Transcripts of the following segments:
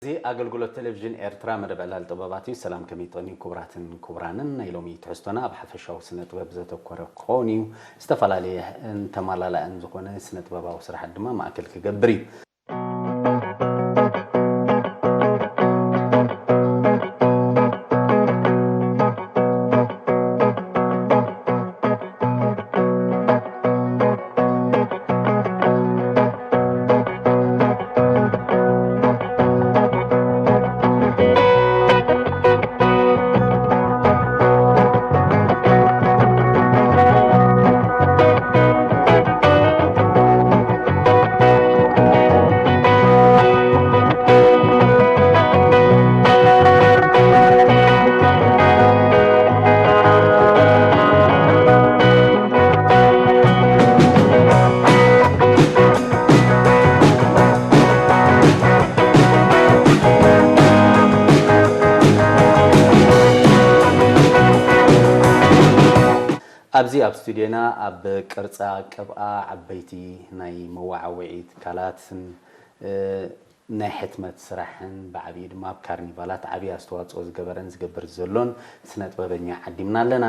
እዚ ኣገልግሎት ቴሌቪዥን ኤርትራ መደብ ዕላል ጥበባት እዩ። ሰላም ከመይ ትቕንዩ ክቡራትን ክቡራንን። ናይ ሎሚ ትሕዝቶና ኣብ ሓፈሻዊ ስነ ጥበብ ዘተኮረ ክኸውን እዩ። ዝተፈላለየ እንተማላላእን ዝኾነ ስነ ጥበባዊ ስራሓት ድማ ማእከል ክገብር እዩ። ኣብዚ ኣብ ስቱድዮና ኣብ ቅርጻ ቅብኣ ዓበይቲ ናይ መወዓውዒ ትካላትን፣ እ፣ ናይ ሕትመት ስራሕን ብዓብዩ ድማ ኣብ ካርኒቫላት ዓብዪ ኣስተዋጽኦ ዝገበረን ዝገብር ዘሎን ስነ ጥበበኛ ዓዲምና ኣለና።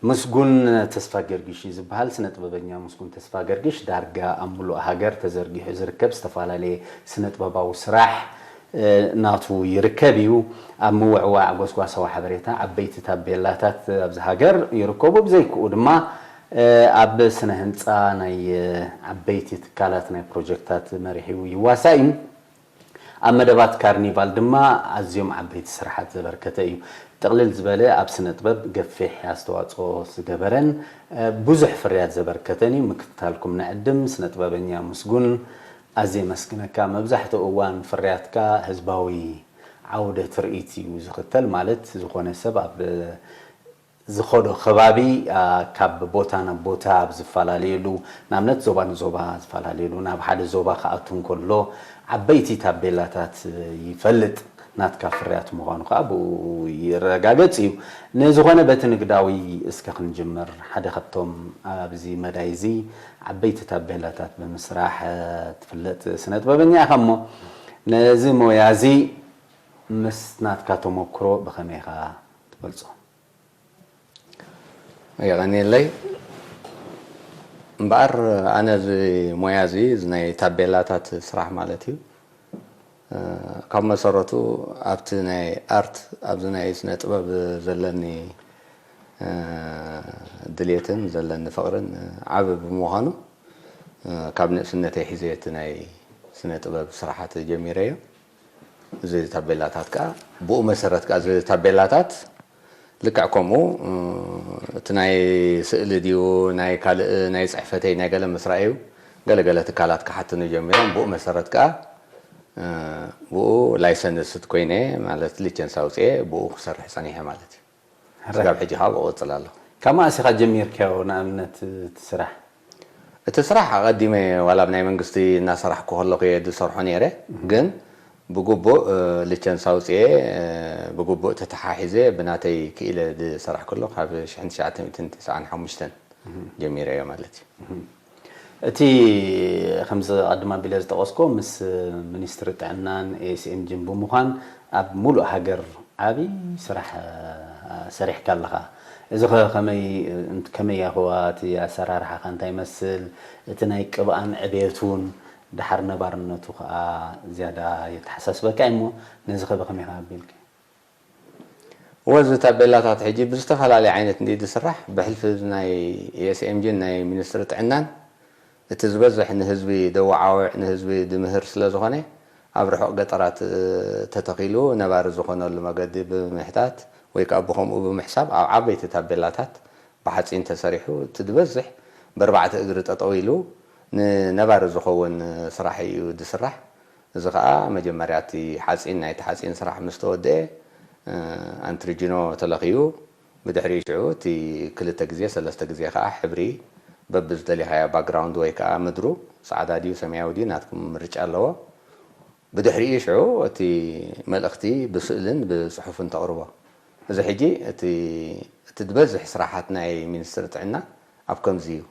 ምስጉን ተስፋ ገርግሽ እዩ ዝበሃል። ስነ ጥበበኛ ምስጉን ተስፋ ገርግሽ ዳርጋ ኣብ ምሉእ ሃገር ተዘርጊሑ ዝርከብ ዝተፈላለየ ስነ ጥበባዊ ስራሕ፣ እ፣ ናቱ ይርከብ እዩ። ኣብ ምውዕዋዕ ጎስጓሳዊ ሓበሬታ ዓበይቲ ታቤላታት ኣብዚ ሃገር ይርከቡ። ብዘይክኡ ድማ፣ እ፣ ኣብ ስነ ህንፃ ናይ፣ እ፣ ዓበይቲ ትካላት ናይ ፕሮጀክታት መሪሑ ይዋሳእ እዩ። ኣብ መደባት ካርኒቫል ድማ ኣዝዮም ዓበይቲ ስራሓት ዘበርከተ እዩ። ጥቕልል ዝበለ ኣብ ስነ ጥበብ ገፊሕ ኣስተዋፅኦ ዝገበረን፣ እ፣ ብዙሕ ፍርያት ዘበርከተን እዩ። ምክትታልኩም ንዕድም። ስነ ጥበበኛ ምስጉን፣ ኣዝየ የመስግነካ። መብዛሕትኡ እዋን ፍርያትካ ህዝባዊ ዓውደ ትርኢት እዩ ዝኽተል፣ ማለት ዝኾነ ሰብ ኣብ ዝኸዶ ከባቢ፣ አ፣ ካብ ቦታ ናብ ቦታ ኣብ ዝፈላለየሉ፣ ንኣብነት ዞባ ንዞባ ዝፈላለየሉ፣ ናብ ሓደ ዞባ ክኣቱ እንከሎ ዓበይቲ ታቤላታት ይፈልጥ፣ ናትካ ፍርያት ምዃኑ ከዓ ብኡ ይረጋገጽ እዩ። ንዝኾነ በቲ ንግዳዊ እስከ ክንጅምር። ሓደ ካብቶም ኣብዚ መዳይ እዚ ዓበይቲ ታቤላታት ብምስራሕ፣ እ፣ ትፍለጥ ስነ ጥበበኛ ኢኻ እሞ ነዚ ሞያ እዚ ምስ ናትካ ተመክሮ ብኸመይ ኢኻ ትገልጾ? የቐንየለይ። እምበኣር ኣነ እዚ ሞያ እዚ፣ እዚ ናይ ታቤላታት ስራሕ ማለት እዩ፣ እ፣ ካብ መሰረቱ ኣብቲ ናይ ኣርት፣ ኣብዚ ናይ ስነ ጥበብ ዘለኒ፣ እ፣ ድሌትን ዘለኒ ፍቕርን ዓቢ ብምዃኑ፣ እ፣ ካብ ንእስነተይ ሒዘ እቲ ናይ ስነ ጥበብ ስራሓት ጀሚረዮ። እዚ ታቤላታት ከኣ ብኡ መሰረት ከኣ እዚ ታቤላታት ልክዕ ከምኡ፣ እ፣ እቲ ናይ ስእሊ ድዩ፣ ናይ ካልእ፣ ናይ ጽሕፈተይ፣ ናይ ገለ ምስ ረኣዩ፣ ገለ ገለ ትካላት ክሓትኑ ጀሚሮም። ብኡ መሰረት ከኣ፣ እ፣ ብኡ ላይሰንስድ ኮይነ፣ ማለት ሊቸንስ ኣውጽኤ፣ ብኡ ክሰርሕ ጸኒሐ ማለት እዩ። ሕራይ። ስጋብ ሕጂ ከዓ ብቕፅል ኣሎ። ካብ መኣስ ኢኻ ጀሚርካዮ ንኣብነት እቲ ስራሕ? እቲ ስራሕ ኣቐዲመ ዋላ ኣብ ናይ መንግስቲ እናሰራሕኩ ከለኹ እየ ዝሰርሖ ነይረ፣ ግን ብግቡእ፣ እ፣ ሊቸንስ ኣውፅኤ፣ እ፣ ብግቡእ ተተሓሒዘ ብናተይ ክኢለ ዝሰራሕኩ ኣለኹ። ካብ ሽሕን ትሽዓተ ሚእትን ተስዓን ሓሙሽተን ጀሚረ እየ ማለት እዩ። እቲ ከምዚ ቀድም ኣቢለ ዝጠቐስኮ ምስ ሚኒስትሪ ጥዕናን ኤስኤምጂን ብምዃን ኣብ ሙሉእ ሃገር ዓቢ ስራሕ ሰሪሕካ ኣለኻ። እዚ ኸ ከመይ ከመይ ያኸዋ እቲ ኣሰራርሓኻ እንታይ ይመስል? እቲ ናይ ቅብኣን ዕብየቱን ደሓር ነባርነቱ ኸኣ ዝያዳ የተሓሳስበካ እሞ ነዚ ኸ ብኸመይ ኸ ኣቢልካ? ወዚ ታቤላታት ሕጂ ብዝተፈላለየ ዓይነት እንዲ ዝስራሕ ብሕልፊ ናይ ኤስኤምጂን ናይ ሚኒስትሪ ጥዕናን እቲ ዝበዝሕ ንህዝቢ ደዋዓውዕ ንህዝቢ ድምህር ስለ ዝኾነ ኣብ ርሑቕ ገጠራት ተተኺሉ ነባሪ ዝኾነሉ መገዲ ብምሕታት ወይ ከዓ ብኸምኡ ብምሕሳብ ኣብ ዓበይቲ ታቤላታት ብሓፂን ተሰሪሑ እቲ ዝበዝሕ ብኣርባዕተ እግሪ ጠጠው ኢሉ ንነባሪ ዝኸውን ስራሕ እዩ ዝስራሕ። እዚ ከዓ መጀመርያ እቲ ሓፂን ናይቲ ሓፂን ስራሕ ምስ ተወደአ ኣንትሪጂኖ ተለኽዩ ብድሕሪኡ ሽዑ እቲ ክልተ ግዜ ሰለስተ ግዜ ከዓ ሕብሪ በብዝደሊኻዮ ባክግራውንድ ወይ ከዓ ምድሩ ፃዕዳ ድዩ ሰማያዊ ድዩ ናትኩም ምርጫ ኣለዎ። ብድሕሪኡ ሽዑ እቲ መልእኽቲ ብስእልን ብፅሑፍን ተቕርቦ። እዚ ሕጂ እቲ እቲ ዝበዝሕ ስራሓት ናይ ሚኒስትሪ ጥዕና ኣብ ከምዚ እዩ።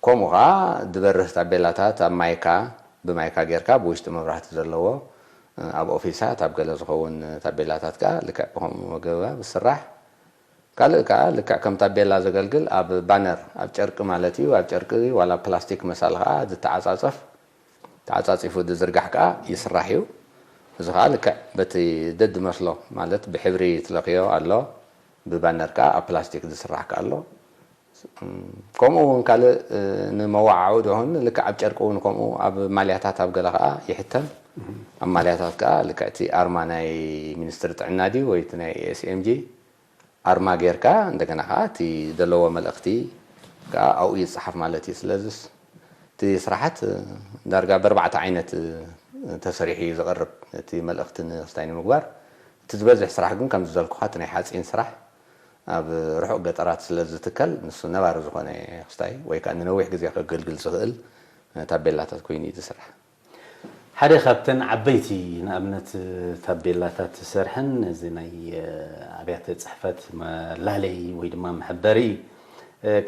ከምኡ ከዓ ዝበርህ ታቤላታት ኣብ ማይካ ብማይካ ጌርካ ብውሽጢ መብራህቲ ዘለዎ ኣብ ኦፊሳት ኣብ ገለ ዝኸውን ታቤላታት ከዓ ልክዕ ብኸምኡ መገባ ዝስራሕ። ካልእ ከዓ ልክዕ ከም ታቤላ ዘገልግል ኣብ ባነር፣ ኣብ ጨርቂ ማለት እዩ፣ ኣብ ጨርቂ ዋላ ፕላስቲክ መሳል ከዓ ዝተዓፃፀፍ፣ ተዓፃፂፉ ዝዝርጋሕ ከዓ ይስራሕ እዩ። እዚ ከዓ ልክዕ በቲ ደድመስሎ ማለት ብሕብሪ ትለኽዮ ኣሎ፣ ብባነር ከዓ ኣብ ፕላስቲክ ዝስራሕ ከዓ ኣሎ። ከምኡ እውን ካልእ ንመዋዓዑ ደሆን ልክዕ ኣብ ጨርቂ እውን ከምኡ ኣብ ማልያታት ኣብ ገለ ከዓ ይሕተም። ኣብ ማልያታት ከዓ ልክዕ እቲ ኣርማ ናይ ሚኒስትሪ ጥዕና ድዩ ወይ እቲ ናይ ኤስኤምጂ ኣርማ ጌርካ እንደገና ከዓ እቲ ዘለዎ መልእኽቲ ከዓ ኣብኡ ይፅሓፍ ማለት እዩ። ስለዚስ እቲ ስራሓት ዳርጋ ብኣርባዕተ ዓይነት ተሰሪሑ እዩ ዝቐርብ። እቲ መልእኽቲ ንክስታይ ንምግባር እቲ ዝበዝሕ ስራሕ ግን ከምዚ ዘልኩኻ እቲ ናይ ሓፂን ስራሕ ኣብ ርሑቕ ገጠራት ስለ ዝትከል ንሱ ነባሪ ዝኾነ ክስታይ ወይ ከዓ ንነዊሕ ግዜ ከገልግል ዝኽእል ታቤላታት ኮይኑ እዩ ዝስራሕ። ሓደ ካብተን ዓበይቲ ንኣብነት ታቤላታት ዝሰርሐን እዚ ናይ ኣብያተ ፅሕፈት መላለይ ወይ ድማ መሐበሪ እዩ።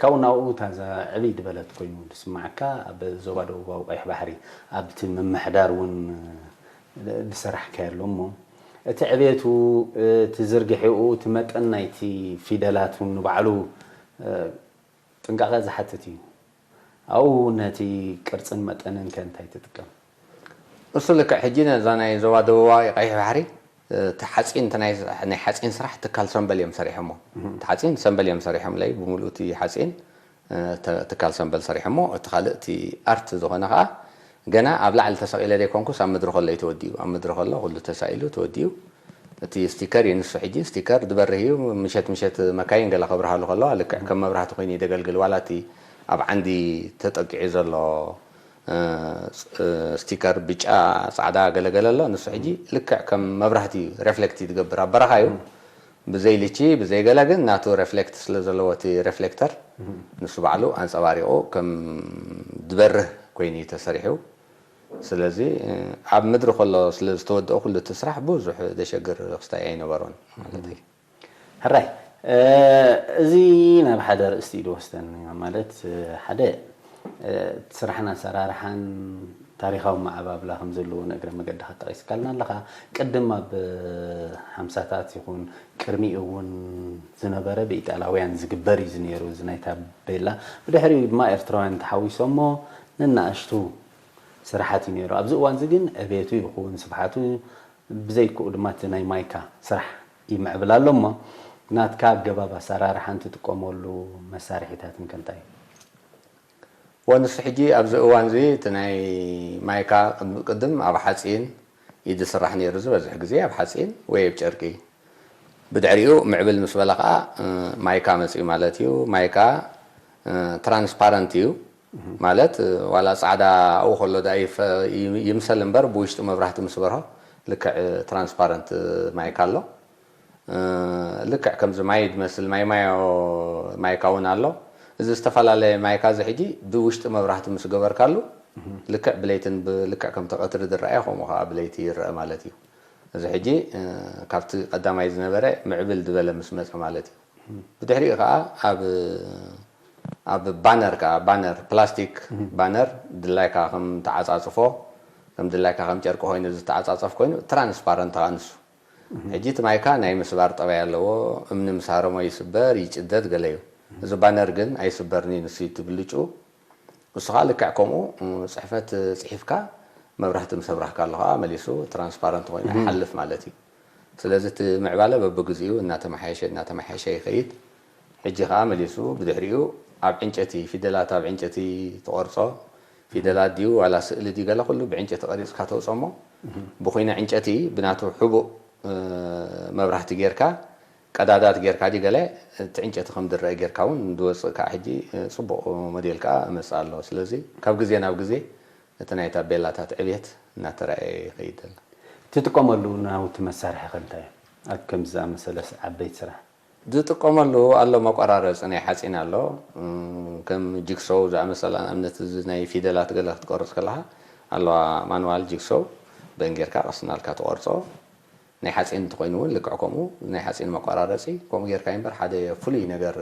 ካብኡ ናብኡ ታዛ ዕብይ ዝበለት ኮይኑ ዝስማዓካ ኣብ ዞባ ደቡባዊ ቀይሕ ባሕሪ ኣብቲ ምምሕዳር እውን ዝሰራሕካዮ ኣሎ እሞ እቲ ዕብየቱ እቲ ዝርግሒኡ እቲ መጠን ናይቲ ፊደላት እውን ንባዕሉ ጥንቃቐ ዝሓትት እዩ። ኣብኡ ነቲ ቅርጽን መጠንን ከ እንታይ ትጥቀም? እሱ ልክዕ ሕጂ ነዛ ናይ ዞባ ደቡባዊ ቀይሕ ባሕሪ እቲ ሓፂን ናይ ሓፂን ስራሕ ትካል ሰምበል እዮም ሰሪሖሞ። እቲ ሓፂን ሰምበል እዮም ሰሪሖምለይ ብምሉእ እቲ ሓፂን ትካል ሰምበል ሰሪሖሞ። እቲ ካልእ እቲ ኣርት ዝኾነ ከዓ ገና ኣብ ላዕሊ ተሰቒለ ዘይኮንኩስ ኣብ ምድሪ ከሎ እዩ ተወዲኡ። ኣብ ምድሪ ከሎ ኩሉ ተሳኢሉ ተወዲኡ። እቲ ስቲከር እዩ ንሱ ሕጂ ስቲከር ዝበርህ እዩ። ምሸት ምሸት መካይን ገለ ከብርሃሉ ከለዋ ልክዕ ከም መብራህቲ ኮይኑ እዩ ደገልግል። ዋላ እቲ ኣብ ዓንዲ ተጠቂዑ ዘሎ ስቲከር ብጫ ፃዕዳ ገለገለ ኣሎ። ንሱ ሕጂ ልክዕ ከም መብራህቲ ሬፍሌክት እዩ ዝገብር። ኣብ በረኻ እዩ ብዘይ ልቺ ብዘይ ገለ ግን ናቱ ሬፍሌክት ስለ ዘለዎ እቲ ሬፍሌክተር ንሱ ባዕሉ ኣንፀባሪቑ ከም ዝበርህ ኮይኑ እዩ ተሰሪሑ። ስለዚ ኣብ ምድሪ ከሎ ስለ ዝተወደኦ ኩሉ እቲ ስራሕ ብዙሕ ዘሸግር ክስታይ ኣይነበሮን ማለት እዩ። ሕራይ እዚ ናብ ሓደ ርእስቲ እዩ ዝወስደኒ ማለት ሓደ ስራሕን ኣሰራርሓን ታሪኻዊ መዓባብላ ከም ዘለዎ ንእግረ መገድኻ ጠቒስካልና ኣለኻ። ቅድም ኣብ ሓምሳታት ይኹን ቅድሚኡ እውን ዝነበረ ብኢጣላውያን ዝግበር እዩ ዝነይሩ እዚ ናይ ታቤላ። ብድሕሪኡ ድማ ኤርትራውያን ተሓዊሶሞ ንናእሽቱ ስራሓት እዩ ነይሩ። ኣብዚ እዋን እዚ ግን ዕቤቱ ይኹን ስፍሓቱ ብዘይክኡ ድማ እቲ ናይ ማይካ ስራሕ ይምዕብል ኣሎ እሞ ናትካ ኣገባብ ኣሰራርሓን ትጥቀመሉ መሳርሒታትን ከ እንታይ እዩ? ወንሱ ሕጂ ኣብዚ እዋን እዚ እቲ ናይ ማይካ ቅድሚ ቅድም ኣብ ሓፂን እዩ ዝስራሕ ነይሩ ዝበዝሕ ግዜ ኣብ ሓፂን ወይ ኣብ ጨርቂ ብድሕሪኡ ምዕብል ምስ በለ ከዓ ማይካ መፅኡ ማለት እዩ። ማይካ ትራንስፓረንት እዩ ማለት ዋላ ፃዕዳ ኣብኡ ከሎ ዳ ይምሰል እምበር ብውሽጢ መብራህቲ ምስ በርሆ ልክዕ ትራንስፓረንት ማይካ ኣሎ። ልክዕ ከምዚ ማይ ዝመስል ማይ ማዮ ማይካ እውን ኣሎ። እዚ ዝተፈላለየ ማይካ እዚ ሕጂ ብውሽጢ መብራህቲ ምስ ገበርካሉ ልክዕ ብለይትን ልክዕ ከምቲ ቀትሪ ዝረኣየ ከምኡ ከዓ ብለይቲ ይረአ ማለት እዩ። እዚ ሕጂ ካብቲ ቀዳማይ ዝነበረ ምዕብል ዝበለ ምስ መፀ ማለት እዩ። ብድሕሪኡ ከዓ ኣብ ኣብ ባነር ከዓ ባነር ፕላስቲክ ባነር ድላይካ ከም ተዓፃፅፎ ከም ድላይካ ከም ጨርቂ ኮይኑ ዝተዓፃፀፍ ኮይኑ ትራንስፓረንት ከዓ ንሱ ሕጂ እቲ ማይካ ናይ ምስባር ጠባይ ኣለዎ። እምኒ ምስ ሃረሞ ይስበር ይጭደድ ገለ እዩ። እዚ ባነር ግን ኣይስበርን እዩ ንሱ ትብልጩ እሱ ከዓ ልክዕ ከምኡ ፅሕፈት ፅሒፍካ መብራህቲ ምስ ኣብራህካ ኣሎ ከዓ መሊሱ ትራንስፓረንት ኮይኑ ይሓልፍ ማለት እዩ። ስለዚ እቲ ምዕባለ በብግዚኡ እናተመሓየሸ እናተመሓየሸ ይኸይድ። ሕጂ ከዓ መሊሱ ብድሕሪኡ ኣብ ዕንጨቲ ፊደላት ኣብ ዕንጨቲ ትቆርፆ ፊደላት ድዩ ዋላ ስእሊ ድዩ ገለ ኩሉ ብዕንጨቲ ቀሪፅካ ተውፀሞ ብኩይነ ዕንጨቲ ብናቱ ሕቡእ መብራህቲ ጌርካ ቀዳዳት ጌርካ ድዩ ገለ እቲ ዕንጨቲ ከም ዝረአ ጌርካ እውን ዝወፅእ ከዓ ሕጂ ፅቡቕ ሞዴል ከዓ እመፅእ ኣሎ። ስለዚ ካብ ግዜ ናብ ግዜ እቲ ናይ ታቤላታት ዕብየት እናተረኣየ ይኸይድ ኣሎ። ትጥቀመሉ ናውቲ መሳርሒ ከ እንታይ ኣብ ከምዚ ዝኣመሰለስ ዓበይቲ ስራሕ? ዝጥቀመሉ ኣሎ መቆራረፂ ናይ ሓፂን ኣሎ ከም ጅግሶው ዝኣመሰላ ንኣብነት እዚ ናይ ፊደላት ገለ ክትቆርፅ ከለካ ኣለዋ ማንዋል ጅግሶው በን ጌርካ ቀስ እናልካ ትቆርፆ ናይ ሓፂን እንተኮይኑ እውን ልክዕ ከምኡ ናይ ሓፂን መቆራረፂ ከምኡ ጌርካ እምበር ሓደ ፍሉይ ነገር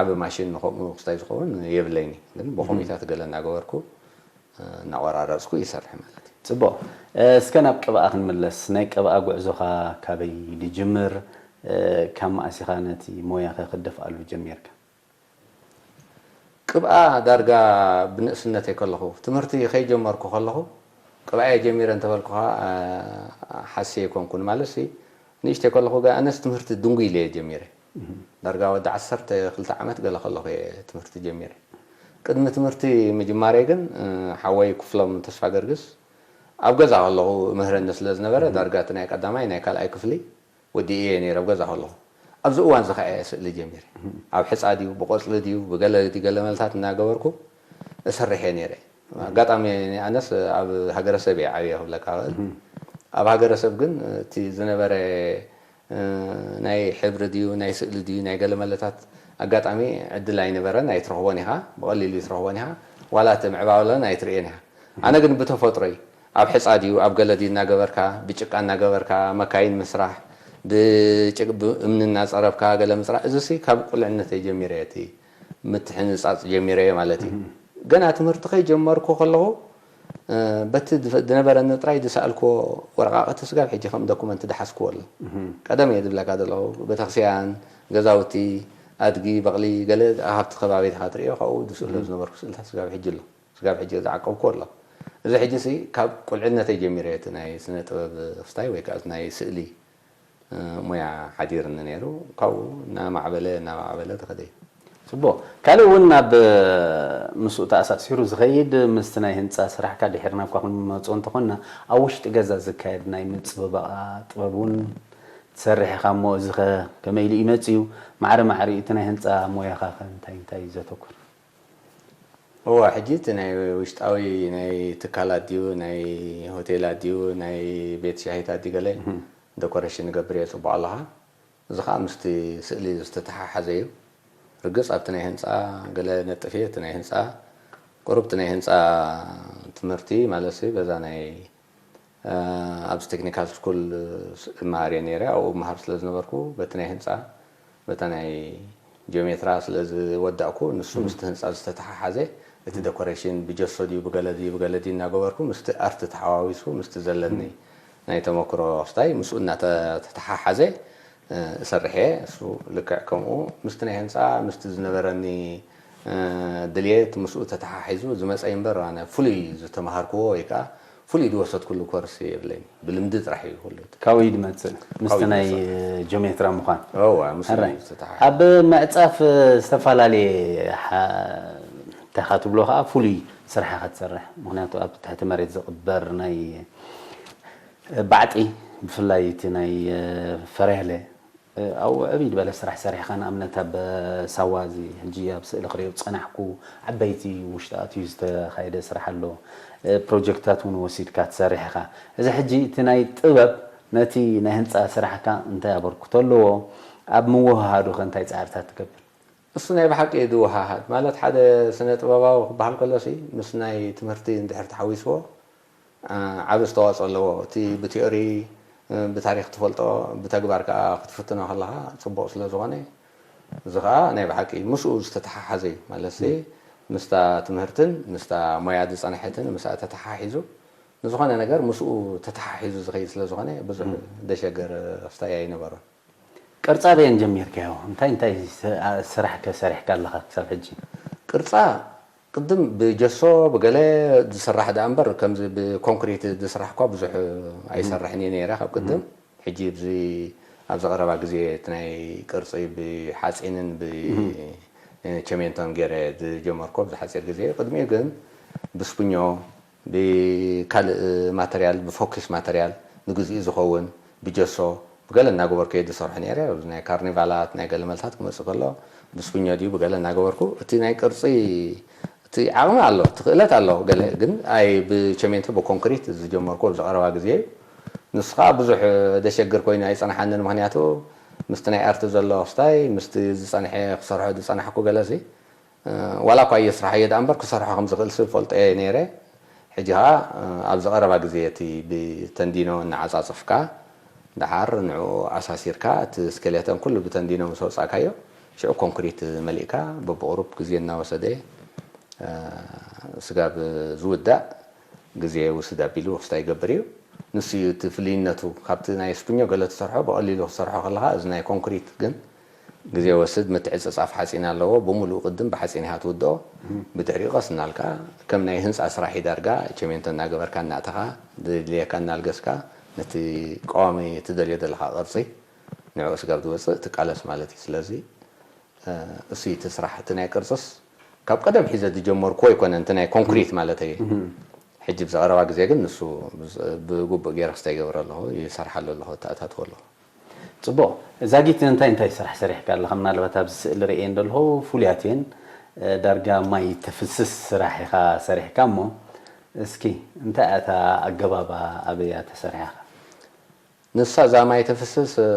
ዓቢ ማሽን ንከምኡ ክስታይ ዝኸውን የብለይኒ ግን ብኮሚታት ገለ እናገበርኩ እናቆራረፅኩ ይሰርሕ ማለት እዩ። ፅቡቕ። እስከ ናብ ቅብኣ ክንምለስ። ናይ ቅብኣ ጉዕዞኻ ካበይ ድጅምር? ካብ መኣሲኻ ነቲ ሞያኸ ክደፍኣሉ ጀሚርካ? ቅብኣ ዳርጋ ብንእስነተይ ከለኹ፣ ትምህርቲ ከይጀመርኩ ከለኹ ቅብኣየ ጀሚረ እንተበልኩኻ ሓሲ ኣይኮንኩን። ማለት ሲ ንእሽተይ ከለኹ ገ ኣነስ ትምህርቲ ድንጉይ ኢለ እየ ጀሚረ። ዳርጋ ወዲ ዓሰርተ ክልተ ዓመት ገለ ከለኹ እየ ትምህርቲ ጀሚረ። ቅድሚ ትምህርቲ ምጅማረይ ግን ሓወይ ክፍሎም ተስፋ ገርግስ ኣብ ገዛ ከለኹ ምህረኒ ስለ ዝነበረ፣ ዳርጋ እቲ ናይ ቀዳማይ ናይ ካልኣይ ክፍሊ ወዲኤ እየ ነይረ ኣብ ገዛ ከለኹ። ኣብዚ እዋን እዚ ኸዓ እየ ስእሊ ጀሚረ። ኣብ ሕፃ ድዩ፣ ብቆፅሊ ድዩ፣ ብገለ ድዩ፣ ገለ መልታት እናገበርኩ እሰርሕ እየ ነይረ። ኣጋጣሚ ኣነስ ኣብ ሃገረሰብ እየ ዓብየ ክብለካ እኽእል። ኣብ ሃገረሰብ ግን እቲ ዝነበረ ናይ ሕብሪ ድዩ ናይ ስእሊ ድዩ ናይ ገለ መለታት ኣጋጣሚ ዕድል ኣይነበረን፣ ኣይትረኽቦን ኢኻ፣ ብቐሊሉ ኣይትረኽቦን ኢኻ። ዋላ እቲ ምዕባለን ኣይትርእዮን ኢኻ። ኣነ ግን ብተፈጥሮይ ኣብ ሕፃ ድዩ ኣብ ገለ ድዩ እናገበርካ፣ ብጭቃ እናገበርካ መካይን ምስራሕ፣ ብእምኒ እናፀረብካ ገለ ምስራሕ፣ እዚሲ ካብ ቁልዕነተይ ጀሚረ እቲ ምትሕንፃፅ ጀሚረ ማለት እዩ። ገና ትምህርቲ ከይጀመርኩ ከለኹ በቲ ዝነበረኒ ጥራይ ዝሰኣልክዎ ወረቓቕቲ ስጋብ ሕጂ ከም ዶኩመንት ዝሓዝክዎ ኣሎ። ቀደም እየ ዝብለካ ዘለኹ፣ ቤተክርስትያን፣ ገዛውቲ፣ ኣድጊ፣ በቕሊ፣ ገለ ኣብቲ ከባቢ ኢኻ ትርእዮ፣ ካብኡ ዝስእሎ ዝነበርኩ ስእልታት ስጋብ ሕጂ ኣሎ። ስጋብ ሕጂ ዝዓቀብክዎ ኣሎ። እዚ ሕጂ ሲ ካብ ቁልዕነተይ ጀሚረ እቲ ናይ ስነ ጥበብ ክስታይ ወይ ከዓ ናይ ስእሊ ሞያ ሓዲርኒ ነይሩ። ካብኡ እናማዕበለ እናማዕበለ ተኸደ። ጽቡቕ። ካልእ እውን ናብ ምስኡ ተኣሳሲሩ ዝኸይድ ምስቲ ናይ ህንጻ ስራሕካ ድሒር ናብካ ክንመጽኦ እንተኾንና፣ ኣብ ውሽጢ ገዛ ዝካየድ ናይ ምጽብባቓ ጥበብ እውን ትሰርሕ ኢኻ እሞ፣ እዚ ኸ ከመይ ኢሉ እዩ መጺኡ? ማዕረ ማዕሪኡ እቲ ናይ ህንጻ ሞያኻ ኸ እንታይ እንታይ እዩ ዘተኩር? እወ፣ ሕጂ እቲ ናይ ውሽጣዊ ናይ ትካላት ድዩ፣ ናይ ሆቴላት ድዩ፣ ናይ ቤት ሻሂታት ድዩ ገለ ዶኮሬሽን ንገብር እየ ጽቡቕ ኣለኻ። እዚ ኸኣ ምስቲ ስእሊ ዝተተሓሓዘ እዩ። ርግጽ ኣብቲ ናይ ህንጻ ገለ ነጥፍ እየ፣ እቲ ናይ ህንጻ ቁሩብ እቲ ናይ ህንጻ ትምህርቲ ማለትሲ በዛ ናይ ኣብዚ ቴክኒካል ስኩል እመሃር እየ ነይረ። ኣብኡ እመሃር ስለ ዝነበርኩ በቲ ናይ ህንጻ በታ ናይ ጂኦሜትራ ስለ ዝወዳእኩ ንሱ ምስቲ ህንጻ ዝተተሓሓዘ እቲ ደኮሬሽን ብጀሶ ድዩ ብገለ ድዩ ብገለ ድዩ እናገበርኩ ምስቲ ኣርት ተሓዋዊሱ ምስቲ ዘለኒ ናይ ተመክሮ ክስታይ ምስኡ እናተተሓሓዘ እሰርሕ እየ። እሱ ልክዕ ከምኡ ምስቲ ናይ ህንጻ ምስቲ ዝነበረኒ ድልየት ምስኡ ተተሓሒዙ ዝመጸ እምበር ኣነ ፍሉይ ዝተምሃርክዎ ወይ ከዓ ፍሉይ ዝወሰድኩሉ ኮርስ የብለይን። ብልምዲ ጥራሕ እዩ ኩሉ። ካብኡ እዩ ዝመጽእ ምስቲ ካብኡ ናይ ይመጽእ። ጂኦሜትራ ምዃን። እወ፣ ምስኡ ሕራይ። እዩ ዝተተሓሓዘ። ኣብ ምዕጻፍ ዝተፈላለየ ሓ-፣ እንታይ ኢኻ ትብሎ ከኣ ፍሉይ ስራሕ ኢኻ ትሰርሕ። ምኽንያቱ ኣብ ትሕቲ መሬት ዝቕበር ናይ ባዕጢ፣ ብፍላይ እቲ ናይ ፈርያለ ኣብኡ ዕብይ ዝበለ ስራሕ ሰሪሕኻ፣ ንኣብነት ኣብ ሳዋ እዚ ሕጂ ኣብ ስእሊ ክሪኦ ዝጸናሕኩ ዓበይቲ ውሽጢ ኣትዩ ዝተኻየደ ስራሕ ኣሎ። ፕሮጀክትታት እውን ወሲድካ ትሰርሕ ኢኻ። እዚ ሕጂ እቲ ናይ ጥበብ ነቲ ናይ ህንጻ ስራሕካ እንታይ ኣበርክቶ ኣለዎ? ኣብ ምውህሃዱ ከ እንታይ ጻዕርታት ትገብር? እሱ ናይ ብሓቂ እዩ ዝወሃሃድ። ማለት ሓደ ስነ ጥበባዊ ክበሃል ከሎሲ ምስ ናይ ትምህርቲ እንድሕር ተሓዊስዎ ዓቢ ኣስተዋፅኦ ኣለዎ። እቲ ብቲዮሪ ብታሪክ ትፈልጦ ብተግባር ከዓ ክትፍትኖ ከለካ ፅቡቅ ስለ ዝኾነ እዚ ከዓ ናይ ብሓቂ ምስኡ ዝተተሓሓዘ እዩ። ማለት ምስታ ትምህርትን ምስታ ሞያ ዝፀንሐትን ምስኣ ተተሓሒዙ ንዝኾነ ነገር ምስኡ ተተሓሒዙ ዝኸይድ ስለ ዝኾነ ብዙሕ ደሸገር ክስታይ ኣይነበሮን። ቅርፃ በየን ጀሚርካዮ? እንታይ እንታይ ስራሕ ከ ሰሪሕካ ኣለኻ ክሳብ ሕጂ? ቅርፃ ቅድም ብጀሶ ብገለ ዝስራሕ ደኣ እምበር ከምዚ ብኮንክሪት ዝስራሕ እኳ ብዙሕ ኣይሰርሕን እየ ነይረ ካብ ቅድም። ሕጂ ኣብዚ ኣብዚ ቀረባ ግዜ እቲ ናይ ቅርፂ ብሓፂንን ብቸሜንቶን ገይረ ዝጀመርኩ ኣብዚ ሓፂር ግዜ። ቅድሚኡ ግን ብስፑኞ ብካልእ ማተርያል ብፎኪስ ማተርያል ንግዚኡ ዝኸውን ብጀሶ ብገለ እናገበርኩ እየ ዝሰርሖ ነይረ። ኣብዚ ናይ ካርኒቫላት ናይ ገለ መልታት ክመፅእ ከሎ ብስፑኞ ድዩ ብገለ እናገበርኩ እቲ ናይ ቅርፂ እቲ ዓቕሚ ኣሎ እቲ ክእለት ኣሎ ገለ ግን ኣይ ብቸሜንቶ ብኮንክሪት ዝጀመርኩ ኣብዚ ቀረባ ግዜ እዩ። ንሱ ከዓ ብዙሕ ደሸግር ኮይኑ ኣይፀንሓንን ምክንያቱ ምስቲ ናይ ኣርቲ ዘሎ ክስታይ ምስቲ ዝፀንሐ ክሰርሖ ዝፀናሕኩ ገለሲ ዋላ እኳ እየስርሓዮ ደኣ እምበር ክሰርሖ ከም ዝኽእል ስብ ፈልጦ እየ ነይረ። ሕጂ ኸዓ ኣብዚ ቀረባ ግዜ እቲ ብተንዲኖ እናዓፃፀፍካ ደሓር ንዕኡ ኣሳሲርካ እቲ ስኬሌተን ኩሉ ብተንዲኖ ምስ ኣውፃእካዮ ሽዑ ኮንክሪት መሊእካ በብቑሩብ ግዜ እናወሰደ ስጋብ ዝውዳእ ግዜ ውስድ ኣቢሉ ክስታይ ይገብር እዩ። ንሱ እዩ እቲ ፍልይነቱ። ካብቲ ናይ ስፕኞ ገለ ትሰርሖ ብቐሊሉ ክትሰርሖ ከለኻ፣ እዚ ናይ ኮንክሪት ግን ግዜ ወስድ። ምትዕጽጻፍ ሓጺን ኣለዎ። ብምሉእ ቅድም ብሓጺን ኢኻ ትውድኦ። ብድሕሪኡ ቀስ እናልካ ከም ናይ ህንጻ ስራሕ እዩ ዳርጋ። ቸሜንቶ እናገበርካ እናእተኻ፣ ድድልየካ እናልገስካ፣ ነቲ ቀዋሚ ትደልዮ ዘለኻ ቅርጺ ንዕኡ ስጋብ ዝወጽእ ትቃለስ ማለት እዩ። ስለዚ እሱ እቲ ስራሕ፣ እቲ ናይ ቅርጽስ ካብ ቀደም ሒዘ ዝጀመርኩዎ ኣይኮነን፣ እቲ ናይ ኮንክሪት ማለት እዩ። ሕጂ ብዚ ቀረባ ግዜ ግን ንሱ ብግቡእ ገይረ ክስታይ ይገብሮ ኣለኹ፣ ይሰርሓሉ ኣለኹ፣ ተኣታትዎ ኣለኹ። ጽቡቕ። ዛጊት እንታይ እንታይ ስራሕ ሰሪሕካ ኣለኻ? ምናልባት ኣብዚ ስእሊ ርእየን ዘለኹ ፍሉያት እየን። እ፣ ዳርጋ ማይ ተፍስስ ስራሕ ኢኻ ሰሪሕካ እሞ፣ እስኪ እንታይ እታ ኣገባባ ኣበይ እያ ተሰሪሓ? ንሳ እዛ ማይ ተፍስስ፣ እ፣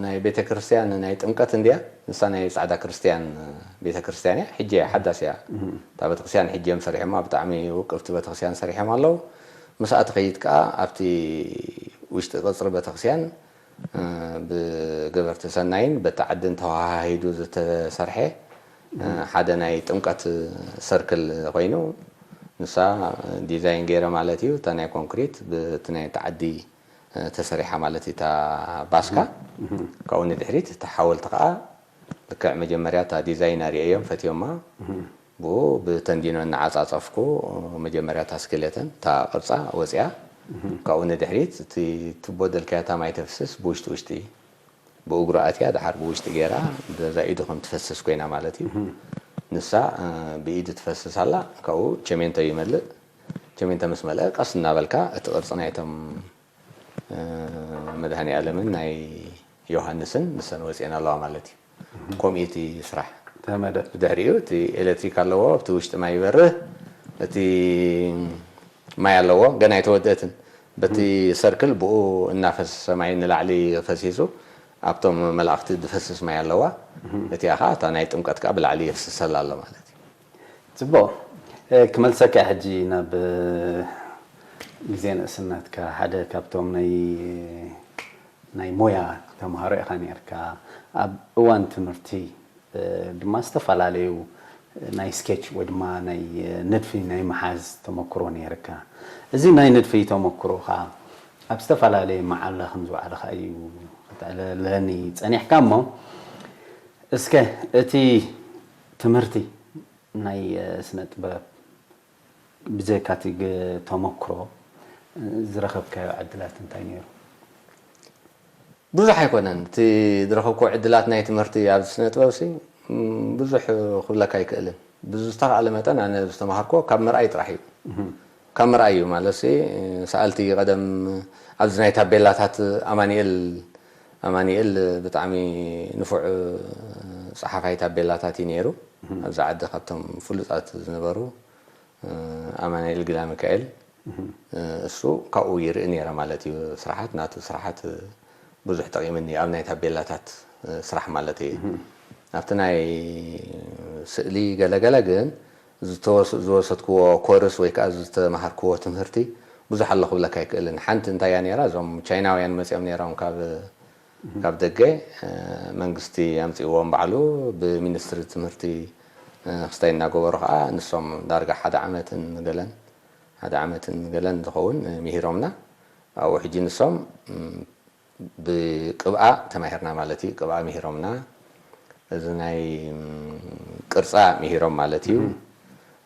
ናይ ቤተ ክርስቲያን ናይ ጥምቀት እንድያ። ንሳ ናይ ጻዕዳ ክርስቲያን፣ እ፣ ቤተ ክርስቲያን እያ። ሕጂ እያ ሓዳስ እያ። እታ ቤተክርስትያን ሕጂ እዮም ሰሪሖማ። ብጣዕሚ ውቅብቲ ቤተክርስትያን ሰሪሖም ኣለዉ። ምስኣ ትኸይድ ከኣ ኣብቲ ውሽጢ ቅጽሪ ቤተክርስትያን፣ እ፣ ብገበርቲ ሰናይን በቲ ዓድን ተወሃሂዱ ዝተሰርሐ፣ እ፣ ሓደ ናይ ጥምቀት ሰርክል ኮይኑ፣ ንሳ ዲዛይን ገይረ ማለት እዩ። እታ ናይ ኮንክሪት ብቲ ናይ ዓዲ ተሰሪሓ ማለት እዩ እታ ባስካ። ካብኡ ንድሕሪት እታ ሓወልቲ ከዓ ልክዕ መጀመርያ እታ ዲዛይን ኣርእየዮም ፈትዮማ። ብኡ ብተንዲኖ እናዓፃፀፍኩ መጀመርያ እታ ስኬሌተን እታ ቅርፃ ወፅያ። ካብኡ ንድሕሪት እቲ ቱቦ ደልካያ እታ ማይ ተፍስስ ብውሽጢ ውሽጢ ብእግሩ ኣትያ፣ ደሓር ብውሽጢ ገይራ በዛ ኢዱ ከም ትፈስስ ኮይና ማለት እዩ። ንሳ ብኢዱ ትፈስስ ኣላ። ካብኡ ቸሜንቶ ይመልእ። ቸሜንቶ ምስ መልአ ቀስ እናበልካ እቲ ቅርፂ ናይቶም መድሃኒኣለምን ናይ ዮሃንስን ንሰን ወፅኤን ኣለዋ ማለት እዩ። ከምኡ እቲ ስራሕ። ተመደ። ብድሕሪኡ እቲ ኤሌክትሪክ ኣለዎ፣ ኣብቲ ውሽጢ ማይ ይበርህ፣ እቲ ማይ ኣለዎ፣ ገና ኣይተወደእትን። በቲ ሰርክል ብኡ እናፈሰሰ ማይ ንላዕሊ ፈሲሱ ኣብቶም መላእኽቲ ዝፈስስ ማይ ኣለዋ። እቲኣ ኸዓ እታ ናይ ጥምቀት ከኣ ብላዕሊ የፍስሰላ ኣሎ ማለት እዩ። ጽቡቕ። እ፣ ክመልሰካ ሕጂ ናብ፣ እ፣ ግዜ ንእስነትካ። ሓደ ካብቶም ናይ፣ ናይ ሞያ ተምሃሮ ኢኻ ነርካ። ኣብ እዋን ትምህርቲ፣ እ፣ ድማ ዝተፈላለዩ ናይ ስኬች ወይ ድማ ናይ፣ እ፣ ንድፊ ናይ ምሓዝ ተመክሮ ነርካ። እዚ ናይ ንድፊ ተመክሮኻ ኣብ ዝተፈላለየ መዓላ ከም ዝወዓለ ኸኣ እዩ ክተዕልለኒ ጸኒሕካ እሞ፣ እስከ እቲ ትምህርቲ ናይ፣ እ፣ ስነ ጥበብ ብዘይካ እቲ ግ-፣ ተመክሮ፣ እ፣ ዝረኸብካዮ ዕድላት እንታይ ነይሩ? ብዙሕ ኣይኮነን። እቲ ዝረኸብኩዎ ዕድላት ናይ ትምህርቲ ኣብዚ ስነ ጥበብ ሲ፣ ም፣ ብዙሕ ክብለካ ኣይክእልን። ብዝተኻእለ መጠን ኣነ ዝተምሃርኩዎ ካብ ምርኣይ ጥራሕ እዩ። ካብ ምርኣይ እዩ ማለት ሲ፣ ሰኣልቲ ቀደም ኣብዚ ናይ ታቤላታት ኣማኑኤል፣ ኣማኑኤል ብጣዕሚ ንፉዕ ጸሓፋይ ታቤላታት እዩ ነይሩ። ኣብዚ ዓዲ ካብቶም ፍሉጣት ዝነበሩ፣ እ፣ ኣማኑኤል ግዳ ሚካኤል፣ እ፣ እሱ ካብኡ ይርኢ ነይረ ማለት እዩ። ስራሓት፣ ናቱ ስራሓት ብዙሕ ጠቒምኒ ኣብ ናይ ታቤላታት፣ እ፣ ስራሕ ማለት እዩ። ኣብቲ ናይ ስእሊ ገለገለ ግን ዝተወስ-፣ ዝወሰድክዎ ኮርስ ወይ ከዓ ዝተምሃርክዎ ትምህርቲ ብዙሕ ኣሎ ክብለካ ኣይክእልን። ሓንቲ እንታይ እያ ነይራ፣ እዞም ቻይናውያን መፂኦም ነይሮም ካብ፣ ካብ ደገ፣ እ፣ መንግስቲ ኣምፂእዎም ባዕሉ ብሚኒስትሪ ትምህርቲ፣ እ፣ ክስታይ እናገበሩ ከዓ ንሶም ዳርጋ ሓደ ዓመትን ገለን፣ ሓደ ዓመትን ገለን ዝኸውን፣ እ፣ ምሂሮምና። ኣብኡ ሕጂ ንሶም፣ ም፣ ብቅብኣ ተማሂርና ማለት እዩ። ቅብኣ ምሂሮምና። እዚ ናይ፣ ም፣ ቅርፃ ምሂሮም ማለት እዩ።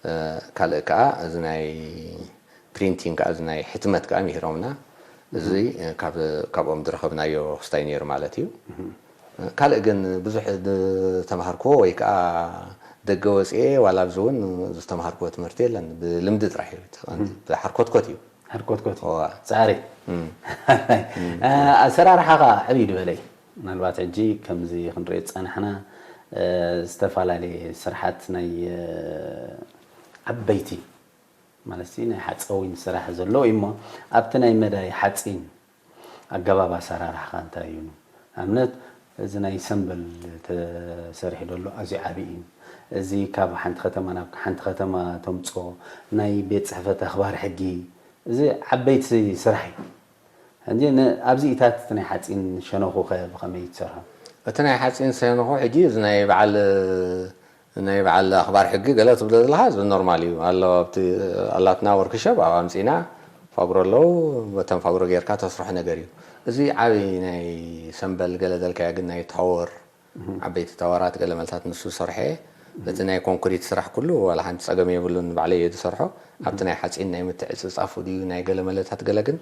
እ፣ ካልእ ከዓ እዚ ናይ ፕሪንቲንግ ከዓ፣ እዚ ናይ ሕትመት ከዓ ምሂሮምና። እዚ፣ እ፣ ካብ፣ ካብኦም ዝረኸብናዮ ክስታይ ነይሩ ማለት እዩ። እ፣ ካልእ ግን ብዙሕ ዝተምሃርክዎ ወይ ከዓ ደገ ወፅኤ ዋላ ኣብዚ እውን ዝተምሃርክዎ ትምህርቲ የለን። ብልምዲ ጥራሕ እዩ። እቲ ቀንዲ ብሓርኮትኮት እዩ። ሓርኮትኮት እዩ። እዋ። ጻዕሪ። እም። እ፣ ኣሰራርሓኻ ዕብይ ዝበለ እዩ። ምናልባት ሕጂ ከምዚ ክንሪኦ ዝጸናሕና፣ እ፣ ዝተፈላለየ ስራሓት ናይ፣ እ፣ ዓበይቲ ማለት ናይ ሓፀዊን ስራሕ ዘሎ እዩ እሞ፣ ኣብቲ ናይ መዳይ ሓፂን ኣገባብ ኣሰራርሓኻ እንታይ እዩ? ኣብነት እዚ ናይ ሰምበል ተሰሪሑ ዘሎ ኣዝዩ ዓብዪ እዩ። እዚ ካብ ሓንቲ ከተማ ናብ ሓንቲ ከተማ ተምፅኦ ናይ ቤት ፅሕፈት ኣኽባር ሕጊ፣ እዚ ዓበይቲ ስራሕ እዩ። ሕጂ ን-፣ ኣብዚኢታት እቲ ናይ ሓፂን ሸነኹ ኸ ብኸመይ እዩ ትሰርሖ? እቲ ናይ ሓፂን ሸነኹ ሕጂ እዚ ናይ በዓል ናይ በዓል ኣኽባር ሕጊ ገለ ትብሎ ዘለኻ፣ እዚ ኖርማል እዩ ኣሎ። ኣብቲ ኣላትና ወርክሾፕ ኣብ ኣምጺና ፋጉሮ ኣለዉ፣ በተን ፋጉሮ ጌርካ ተስርሖ ነገር እዩ። እዚ ዓቢ ናይ ሰምበል ገለ ዘልካዮ ግን ናይ ታወር፣ ዓበይቲ ታወራት ገለ መልታት ንሱ ዝሰርሐ። እቲ ናይ ኮንክሪት ስራሕ ኩሉ ዋላ ሓንቲ ጸገም የብሉን፣ ባዕለይ እየ ዝሰርሖ። ኣብቲ ናይ ሓጺን ናይ ምትዕጽጻፉ ድዩ ናይ ገለ መለታት ገለ ግን፣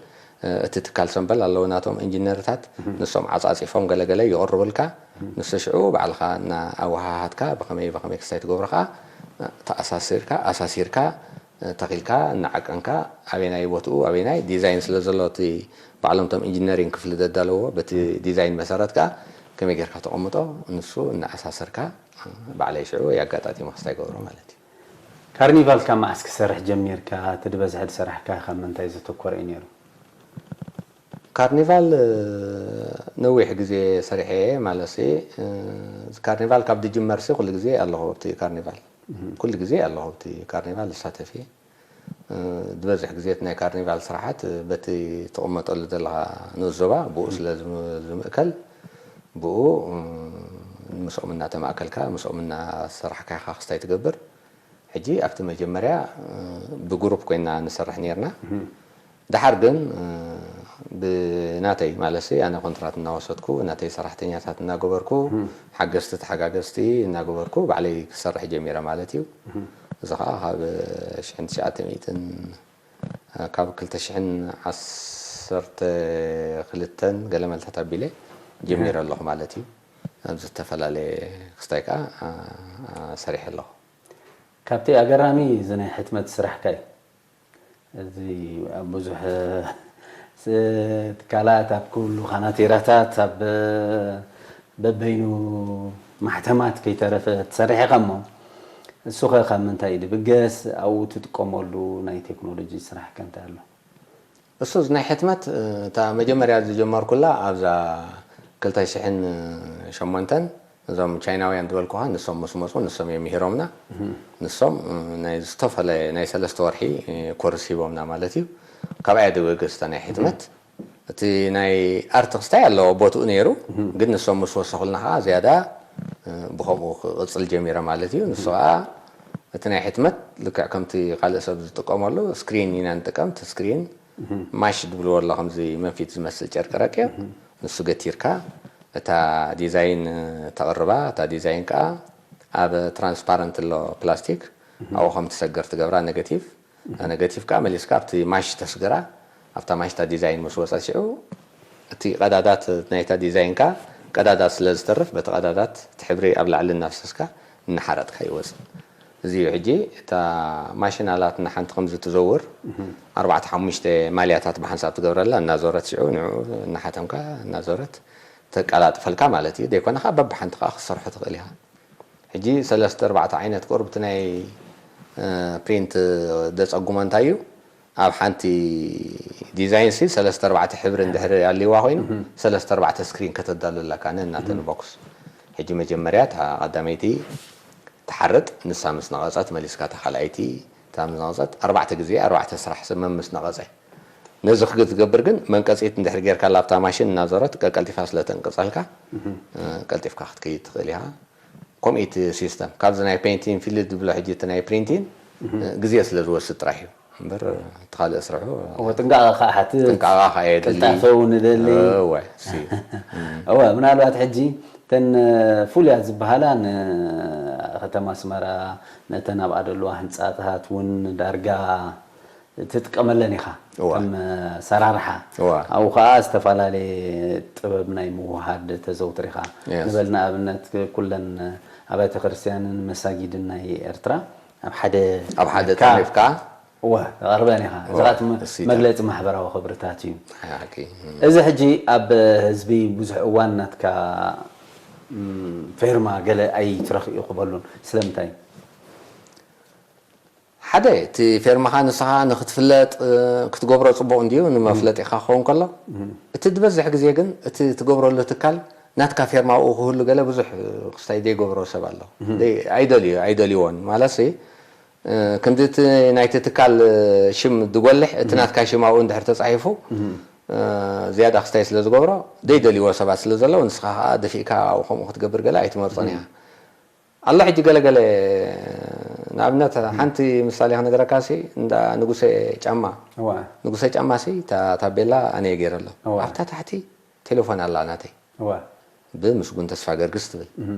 እ፣ እቲ ትካል ሰምበል ኣለዉ ናቶም ኢንጂነርታት፣ ንሶም ዓጻጺፎም ገለ ገለ ይቕርቡልካ። ንሱ ሽዑ ባዕልኻ እና ኣወሃሃድካ ብኸመይ ብኸመይ ክስታይ ትገብሮ ኸኣ፣ እ፣ ተኣሳሲርካ፣ ኣሳሲርካ፣ እ፣ ተኺልካ፣ እናዓቀንካ ኣበየናይ ቦትኡ፣ ኣበየናይ ዲዛይን ስለ ዘሎ እቲ ባዕሎም ቶም ኢንጂነሪንግ ክፍሊ ዘዳለዎ በቲ ዲዛይን መሰረት ከኣ ከመይ ጌርካ ተቐምጦ ንሱ እናኣሳሰርካ፣ እ፣ ባዕለይ ሽዑ የኣጋጣጢመ ክስታይ ገብሮ ማለት እዩ። ካርኒቫል ካብ መዓስ ክሰርሕ ጀሚርካ? እቲ ዝበዝሐ ዝሰራሕካ ካብ ምንታይ ዘተኮረ እዩ ነይሩ? ካርኒቫል፣ እ፣ ነዊሕ ግዜ ሰሪሐ እየ። ማለትሲ፣ እ፣ ካርኒቫል ካብ ዝጅመርሲ ኩሉ ግዜ ኣለኹ ኣብቲ ካርኒቫል። ኩሉ ግዜ ኣለኹ ኣብቲ ካርኒቫል ዝሳተፍ እየ። እ፣ ዝበዝሕ ግዜ እቲ ናይ ካርኒቫል ስራሓት፣ እ፣ በቲ ትቕመጠሉ ዘለኻ ንኡስ ዞባ ብኡ ስለ ዝም-፣ ዝምእከል፣ ብኡ፣ እ፣ ምስኦም እናተማእከልካ፣ ምስኦም እናሰራሕካ ኢኻ ክስታይ ትገብር። ሕጂ ኣብቲ መጀመርያ፣ እ፣ ብግሩፕ ኮይና ንሰርሕ ኔርና። ድሓር ግን፣ እ፣ ብናተይ ማለትሲ ኣነ ኮንትራት እናወሰድኩ፣ ናተይ ሰራሕተኛታት እናገበርኩ፣ ሓገዝቲ ተሓጋገዝቲ እናገበርኩ፣ ባዕለይ ክሰርሕ ጀሚረ ማለት እዩ። እዚ ኸዓ ካብ ሽሕን ትሽዓተ ሚእትን፣ ካብ ክልተ ሽሕን ዓሰርተ ክልተን ገለ መልታት ኣቢለ ጀሚረ ኣለኹ ማለት እዩ። ኣብ ዝተፈላለየ ክስታይ ከኣ፣ እ፣ ሰሪሐ ኣለኹ። ካብቲ ኣገራሚ እዚ ናይ ሕትመት ስራሕካ እዩ። እዚ ኣብ ብዙሕ ስ-፣ ትካላት፣ ኣብ ኩሉ ካናቴራታት፣ ኣብ በበይኑ ማሕተማት ከይተረፈ ትሰርሕ ኢኻ እሞ፣ እሱ ኸ ካብ ምንታይ እዩ ዝብገስ? ኣብኡ ትጥቀመሉ ናይ ቴክኖሎጂ ስራሕ ከ እንታይ ኣሎ? እሱ ናይ ሕትመት፣ እ፣ እታ መጀመርያ ዝጀመርኩላ ኣብዛ ክልተ ሽሕን ሸሞንተን፣ እዞም ቻይናውያን ዝበልኩኻ፣ ንሶም ምስ መጹ፣ ንሶም እዮም ምሂሮምና። ንሶም፣ እ፣ ናይ ዝተፈለ ናይ ሰለስተ ወርሒ፣ እ፣ ኮርስ ሂቦምና ማለት እዩ። ካብኣ እያ ዝብገስ እታ ናይ ሕትመት። እቲ ናይ ኣርት ክስታይ ኣለዎ ቦትኡ ነይሩ፣ ግን ንሶም ምስ ወሰኹልና ኸዓ ዝያዳ፣ እ፣ ብኸምኡ ክቕጽል ጀሚረ ማለት እዩ። ንሱ ኸዓ እቲ ናይ ሕትመት ልክዕ ከምቲ ካልእ ሰብ ዝጥቀመሉ ስክሪን ኢና ንጥቀም። እቲ ስክሪን ማሽ ዝብልዎ ኣሎ፣ ከምዚ መንፊት ዝመስል ጨርቂ ረቂቕ፣ ንሱ ገቲርካ እታ ዲዛይን ተቕርባ። እታ ዲዛይን ከኣ ኣብ ትራንስፓረንት ኣሎ ፕላስቲክ፣ ኣብኡ ከም ትሰገር ትገብራ፣ ኔጋቲቭ። እታ ኔጋቲቭ ከኣ መሊስካ ኣብቲ ማሽ ተስግራ። ኣብታ ማሽ እታ ዲዛይን ምስ ወጸት ሽዑ፣ እቲ ቀዳዳት ናይታ ዲዛይን ከኣ ቀዳዳት ስለ ዝተርፍ፣ በቲ ቀዳዳት እቲ ሕብሪ ኣብ ላዕሊ እናፍሰስካ እናሓረጥካ ይወጽእ። እዚ እዩ ሕጂ እታ ማሽን ኣላትና ሓንቲ ከምዚ ትዘውር፣ ኣርባዕተ ሓሙሽተ ማልያታት ብሓንሳብ ትገብረላ፣ እናዞረት ሽዑ ንዕኡ እናሓተምካ እናዞረት ተቀላጥፈልካ ማለት እዩ። ዘይኮነ ከኣ በብሓንቲ ከኣ ክትሰርሖ ትኽእል ኢኻ። ሕጂ ሰለስተ ኣርባዕተ ዓይነት ቁሩብ እቲ ናይ፣ እ፣ ፕሪንት ዘጸጉሞ እንታይ እዩ? ኣብ ሓንቲ ዲዛይን ሲ ሰለስተ ኣርባዕተ ሕብሪ እንድሕር ኣልዋ ኮይኑ፣ ሰለስተ ኣርባዕተ ስክሪን ከተዳሉ ኣለካ፣ ነናተን ቦክስ። ሕጂ መጀመርያ እታ ቀዳመይቲ ትሓርጥ፣ ንሳ ምስ ነቐጸት መሊስካ እታ ካልኣይቲ፣ እታ ምስ ነቐጸት ኣርባዕተ ግዜ ኣርባዕተ ስራሕ ስመም ምስ ነቐጸ። ነዚ ክትገብር ግን መንቀጺት እንድሕር ጌርካላ ኣብታ ማሽን እናዞረት ቀቀልጢፋ ስለ ተንቅጸልካ፣ እ፣ ቀልጢፍካ ክትከይድ ትኽእል ኢኻ። ከምኡ እቲ ሲስተም። ካብዚ ናይ ፔይንቲን ፊልድ ዝብሎ ሕጂ እቲ ናይ ፕሪንቲን፣ እ፣ ግዜ ስለ ዝወስድ ጥራሕ እዩ። እምበር እቲ ካልእ ስርሑ እወ፣ ጥንቃቐ ከዓ ሓትት። ጥንቃቐ ከዓ የድሊ። ቅልጣፈ እውን ይደሊ። እወ፣ እሱ እዩ። እወ፣ ምናልባት ሕጂ እተን ፍሉያት ዝበሃላ ንከተማ ኣስመራ፣ ነተን ኣብኣ ዘለዋ ህንፃታት እውን ዳርጋ ትጥቀመለን ኢኻ እዋ። ከም ኣሰራርሓ። እዋ። ኣብኡ ኸዓ ዝተፈላለየ ጥበብ ናይ ምውሃድ ተዘውትር ኢኻ። የስ። ንበል ንኣብነት ኩለን ኣብያተ ክርስቲያንን መሳጊድን ናይ ኤርትራ ኣብ ሓደ ኣብ ሓደ ነካ ጠርኒፍካ? እወ፣ ተቐርበን ኢኻ። እዚ እዋ፣ ኻትም እሲታት። መግለጺ ማሕበራዊ ክብርታት እዩ። ሓቂ። እዚ ሕጂ ኣብ ህዝቢ ብዙሕ እዋን ናትካ፣ ም፣ ፌርማ ገለ ኣይትረኽዩ ክበሉን። ስለምንታይ? ሓደ፣ እቲ ፌርማኻ ንስኻ ንኽትፍለጥ፣ እ፣ ክትገብሮ ጽቡቕ እንድዩ፣ ንመፍለጢኻ ክኸውን ከሎ። እም። እቲ ዝበዝሕ ግዜ ግን እቲ ትገብረሉ ትካል ናትካ ፌርማ ኣብኡ ክህሉ ገለ ብዙሕ፣ እ፣ ክስታይ ዘይገብሮ ሰብ ኣሎ። እም። ደይ-፣ ኣይደልዩ-፣ ኣይደልይዎን። ማለትሲ፣ እ፣ ክንዲ እቲ ናይቲ ትካል፣ እ፣ ሽም ዝጎልሕ፣ እቲ እም። ናትካ ሽም ኣብኡ እንድሕር ተጻሒፉ፣ እም። እ፣ ዝያዳ ክስታይ ስለ ዝገብሮ፣ ዘይደልይዎ ሰባት ስለ ዘለዉ፣ ንስኻ ኸኣ ደፊእካ ኣብኡ ከምኡ ክትገብር ገለ ኣይትመርጾን እም። ኢኻ። ኣሎ ሕጂ ገለገለ ንኣብነት ሓንቲ ምሳሌ ክነግረካ ሲ እንዳ ንጉሰ ጫማ እዋ ንጉሰ ጫማ ሲ እታ ታቤላ ኣነ እየ ገይረ ኣሎ እዋ ኣብታ ታሕቲ ቴሌፎን ኣላ ናተይ እዋ ብምስጉን ተስፋ ገርግስ ትብል እህ